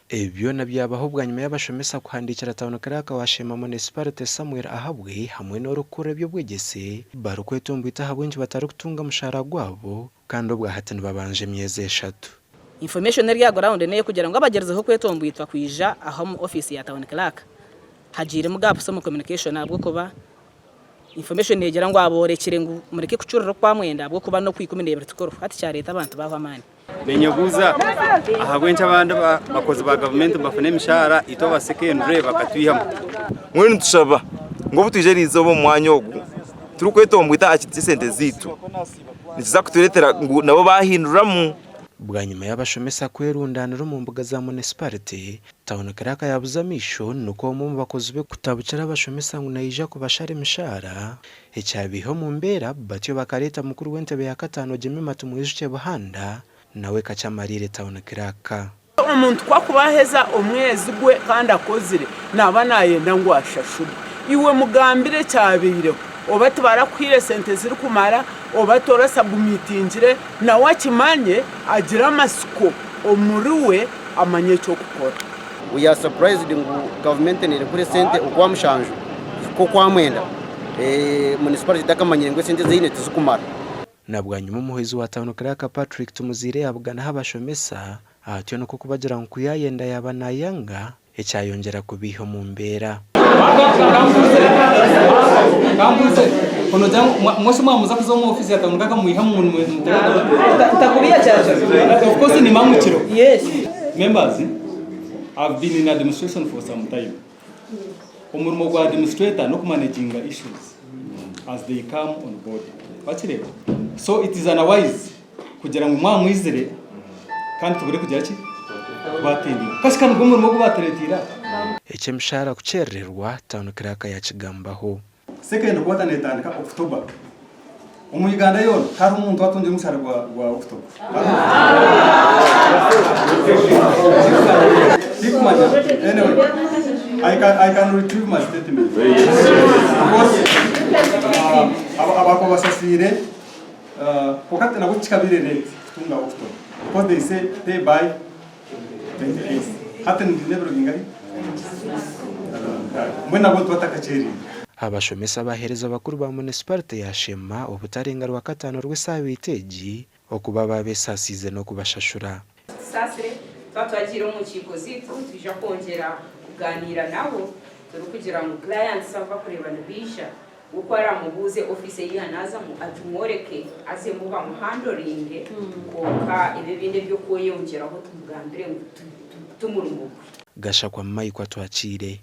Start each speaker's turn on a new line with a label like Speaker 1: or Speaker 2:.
Speaker 1: Ebi byona byabaho bwanyima y'abashomesa kuhandiikira Town Clerk wa Sheema Munisiparite Samuel Ahabwe hamwe n'orikukurira eby'obwegyese barikwetomboita ahabw'enki batarikutunga mushaara gwabo kandi obwahati nibabanja emyezi eshatu.
Speaker 2: Information eri aha ground n'eyokugira ngu abagyerizeho kwetomboitwa kwija aha omu office ya Town Clerk hagiiremu gaps omu communication ahabw'okuba Information negira ngu aborekire ngu mureke kucurira okwamwenda ahabw'okuba n'okwikumi n'ebiri tikuriho. Hati kyareeta abantu baahwa amaani.
Speaker 3: Ninyebuuza ahabw'enki abandi bakozi ba gavumenti nibafuna emishaara itwe aba secondary bakatwihamu.
Speaker 4: Mbwenu nitushaba ngu obu twija eriizooba omu mwanya ogu turikwetomboita aha kintu ky'esente zaitu, nikiza kutureetera ngu nabo baahinduramu.
Speaker 1: Bwanyima y'abashomesa kwerundaanira omu mbuga za munisiparite, Town Clerk yaabuza amaisho nikwo omwe omu bakozi be kutabukira abashomesa ngu naija kubashara emishaara, ekyabaiha omu mbeera batyo bakareeta mukuru w'entebe ya kataano Jemima Tumwijukye Buhanda nawe kakye amariire Town Clerk.
Speaker 5: Omuntu ku akuba aheza omwezi gwe kandi akozire, naaba naayenda ngu ashashurwe. Iwe mugambire ekyabaireho, oba tibarakuhaire sente zirikumara, oba torasabumitingire, nawe akimanye, agire amatsiko omuriwe amanye eky'okukora.
Speaker 6: We are surprised ngu gavumenti nerekura esente okwa mushanju kuhika okwa mwenda, municipality etakamanyire ngu esente ezi eine tizikumara.
Speaker 1: Na bwanyima omuhwezi wa Town Clerk Patrick Tumuziire yabuganaho abashomesa, atyo nikwo kubagira ngu ku yayenda yaba nayanga, ekyayongyera kubaiha omu mbeera.
Speaker 3: Omurimo gwa administrator n'okumanaginga issues as they come on board. Wakireeba? So it is unwise kugira ngu mwaba mwizire kandi tubure kugira ki? Kubaatendinga. Kasha nigwo murimo ogu baatureeteire aha.
Speaker 1: Eky'emishaara kukyerererwa, Town Clerk yakigambaho.
Speaker 3: Second quarter netandika October. Omu Uganda yoona tihariho omuntu atungire omushara gwa gwa October. Tikumanya. Anyway, I can, I can retrieve my statement. Because uh, abakuba basasiire uh, kwonka nabwo kikabaire late kutunga October. Because they say pay by 28. Hati ndine ebiro bingahi? Mbwenu nabwo nituba tutakakyereire.
Speaker 1: Abashomesa abaheereza bakuru ba munisiparite ya Sheema obutarenga Rwakataano rw'esaabiiti egi okuba baabesaasiize n'okubashashura.
Speaker 7: Tusaasire twaba twagiire omu nkiiko zaitu nitwija kwongyera kugaaniira nabo turikugira ngu clients abu barikureeba nibaija ngu ku araamubuuze ofiisi ei yaanaazamu agimworeke azemu bamuhandoringe kwonka ebi ebindi eby'okweyongyeraho tumugambire ngu ti murimo gwe.
Speaker 1: Gashakwa Mike Atwakiire.